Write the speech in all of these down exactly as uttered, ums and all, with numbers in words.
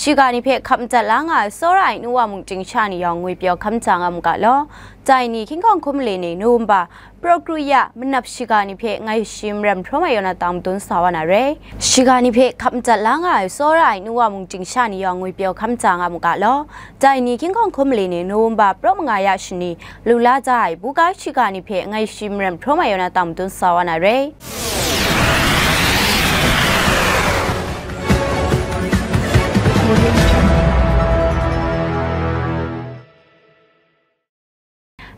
Shiga ni hpe hkap madat la nga ai tsawra ai nu wa mungchying sha ni yawng ngwi pyaw hkam ja nga mu ga law. Dai ni hkying hkawng hkum mali ni November praw kru ya manap shiga ni hpe ngai shi maram hprawm ai yaw na tang madun sa wa na re. Shiga ni hpe hkap madat la nga ai tsawra ai nu wa mungchying sha ni yawng ngwi pyaw hkam ja nga mu ga law. Dai ni hkying hkawng hkum mali ni November praw manga ya shani lu la da ai buga shiga ni hpe ngai shi maram hprawm ai yaw na tang madun sa wa na re.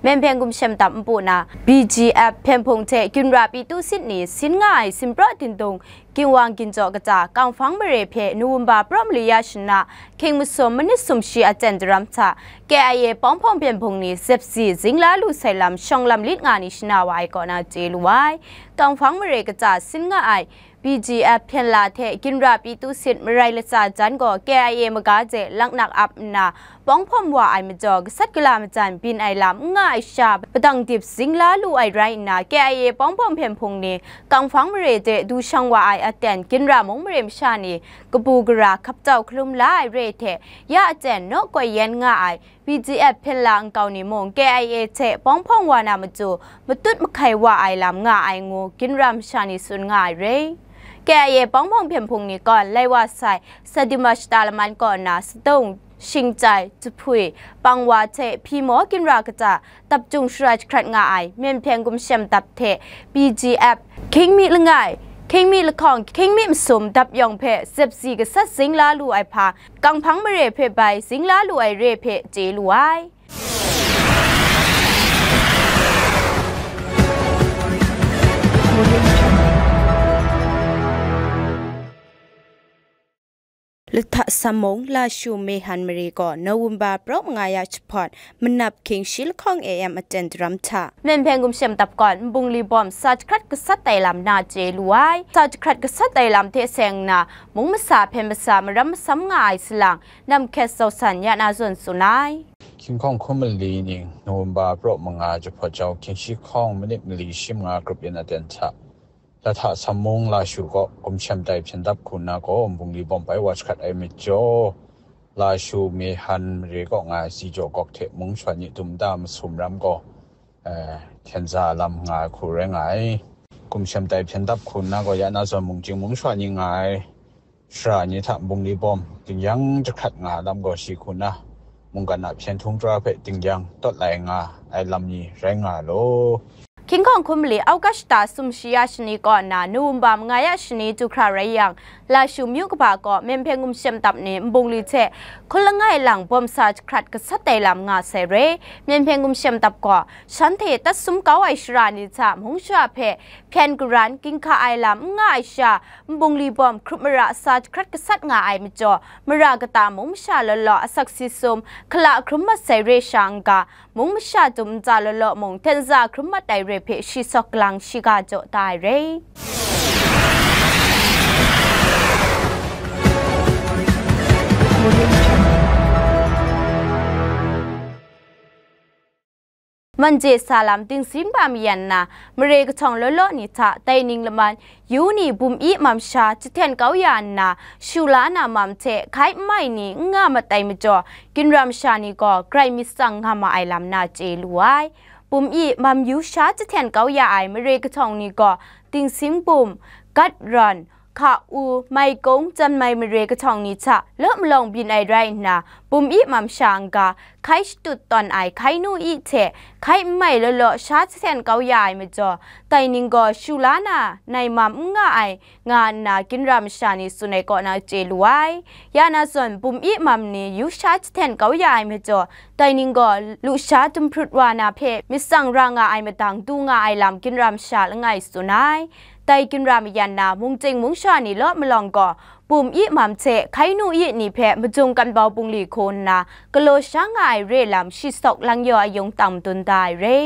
Myen Hpeng Gumshem Dap npu na B G F hpyen hpung hte ginra pyi tu sit ni sin nga ai sinpraw dindung ginwang ginjaw kata Kangfang mare hpe November praw mali ya shana hkying masum manit sumshi aten daram hta K I A pawng hpawng hpyen hpung ni zepsi zing la lu sai lam shawng lam lit nga ni shana wa ai kaw na chye lu ai. Kangfang mare kata sin nga ai B G F hpyen la hte ginra pyi tu sit marai latsa jan gaw K I A maga de laknak ap nna, pawng hpawm wa ai majaw, gasat gala majan byin ai lam n nga ai sha, padang dip zing la lu ai rai nna, K I A pawng hpawm hpyen hpung ni Kangfang mare de du shang wa ai aten, ginra mung mare masha ni kabu gara hkap tau hkalum la ai re hte, ya aten naw koi yen nga ai, B G F hpyen la nkau ni mung K I A hte pawng hpawng wa na matu matut mahkai wa ai lam nga ai ngu ginra masha ni tsun nga ai re. K I A pawng hpawng hpyen hpung ni kaw lai wa sai Sadima shata laman kaw na Sadung, Shingcai, Jahpui, Pangwa hte Hpyimaw ginra kata dap jung shara jahkrat nga ai Myen Hpeng Gumshem Dap hte B G F, Hkying mi langai, Hkying mi lahkawng, Hkying mi masum dap yawng hpe zepsi gasat zing la lu ai hpa, Kangfang mare hpe bai zing la lu ai re hpe chye lu ai. Lahta Sam mung Lashu Meihan mare gaw November praw manga ya jahpawt manap hkying shi lahkawng A M aten daram hta Myen Hpeng Gumshem Dap kaw nbungli bawm sa jahkrat gasat ai lam na chye lu ai. Sa jahkrat gasat ai lam hte seng nna, mung masa hpyen masa maram masam nga ai salang, Namhkyet Zawsan ya na zawn tsun ai. Hkying hkawng hkum mali ning November praw manga jahpawt jau hkying shi lahkawng manit mali shi manga grup yin aten hta, Lahta Sam mung Lashu kaw Gumshem Dai hpyen dap hku nna gaw nbungli bawm bai wa jahkrat ai majaw, Lashu Meihan mare kaw nga ai Sijaw Gawk hte mung shawan ni dum nta masum ram gaw, eh, hten za lam nga ai hku rai nga ai. Gumshem Dai hpyen dap hku nna gaw ya na zawn mungchying mung shawan ni nga ai shara ni hta nbungli bawm dingyang jahkrat nga ai lam gaw shi hku nna, mungkan a hpyen htung tara hpe dingyang tawt lai nga ai lam ni rai nga ai law. Hkying hkawng hkum mali August shata sumshi ya shani kaw nna November manga ya shani du hkra rai yang, Lashu myu kaba kaw Myen Hpeng Gumshem Dap ni nbungli hte hkun langai lang bawm sa jahkrat gasat ai lam nga sai re. Myen Hpeng Gumshem Dap gaw shanhte tat sum kau ai shara ni hta mung shara hpe hpyen garan ginhka ai lam n nga ai sha, nbungli bawm hkrup mara sa jahkrat gasat nga ai majaw, mara kata mung masha law law asak si sum hkala hkrum mat sai re sha n-ga, mung masha dum ntsa law law mung hten za hkrum mat ai re hpe shi sawk galang shiga jaw da ai re. Manje sa lam dingsin ba mayan nna, mare kahtawng law law ni hta dai ning laman, yu ni bum i mam sha jahten kau ya nna, shu la na mam hte hkai n mai ni n nga mat ai majaw, ginra masha ni gaw grai myit tsang nga ma ai lam na chye lu ai. Bum i mam yu sha jahten kau ya ai mare kahtawng ni gaw, dingsin bum, gat rawn, hka u, mai kung, janmai mare kahtawng ni hta law malawng byin ai rai nna, bum i mam sha n-ga, hkai shatut tawn ai hkai nu i hte hkai n mai law law sha jahten kau ya ai majaw, dai ning gaw shu la na nai mam n nga ai, nga nna ginra masha ni tsun ai kaw na chye lu ai. Ya na zawn, bum i mam ni yu sha jahten kau ya ai majaw, dai ning gaw lusha dumhprut wa na hpe myit tsang ra nga ai madang du nga ai lam ginra masha langai tsun ai. Dai ginra mayan na mungchying mungsha ni law malawng gaw, bum i mam hte hkai nu i ni hpe majung kan bau bungli hku nna, galaw sha nga ai re lam shi sawk lang yaw ayung tang madun da ai re.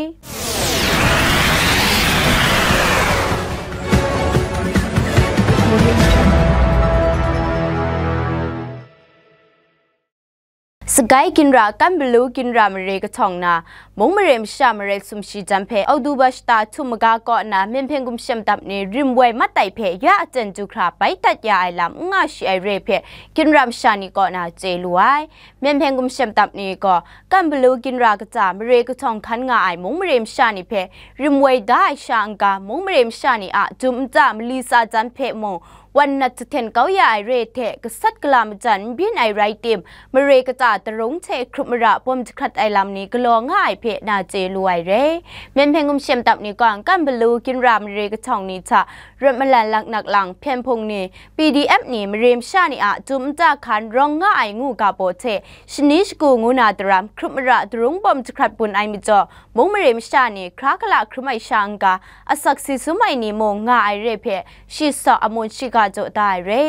Sagai ginra Kanbalu ginra mare kahtawng na, Mung mare masha marai sumshi jan hpe Oktoba shata htum maga kaw na Myen Hpeng Gumshem Dap ni rim woi mat ai hpe ya aten du hkra bai dat ya ai lam n nga shi ai re hpe ginra masha ni kaw na chye lu ai. Myen Hpeng Gumshem Dap ni gaw, Kan Balu ginra kata mare kahtawng hkan nga ai mung mare masha ni hpe rim woi da ai sha n-ga, mung mare masha ni a dum nta mali tsa jan hpe mung, wan nat jahten kau ya ai re hte gasat gala majan n byin ai rai tim, mare kata darung hte hkrup mara bawm jahkrat ai lam ni galaw nga ai hpe na chye lu ai re. Myen Hpeng Gumshem Dap ni gaw, Kan Balu ginra mare kahtawng ni hta rawt malan laknak lang hpyen hpung ni, P D F ni mare masha ni a dum nta hkan rawng nga ai ngu ga baw hte, shani shagu ngu na daram hkrup mara darung bawm jahkrat bun ai majaw, mung mare masha ni hkra kala hkrum ai sha n-ga, asak si sum ai ni mung nga ai re hpe, shi saw amun shiga jaw da ai re.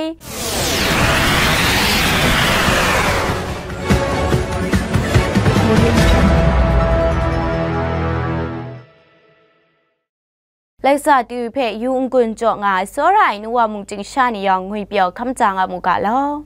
Laika T V hpe yu n-gun jaw nga ai tsawra ai nu wa mung ting sha ni yawng ngwi pyaw hkam ja nga mu ga law.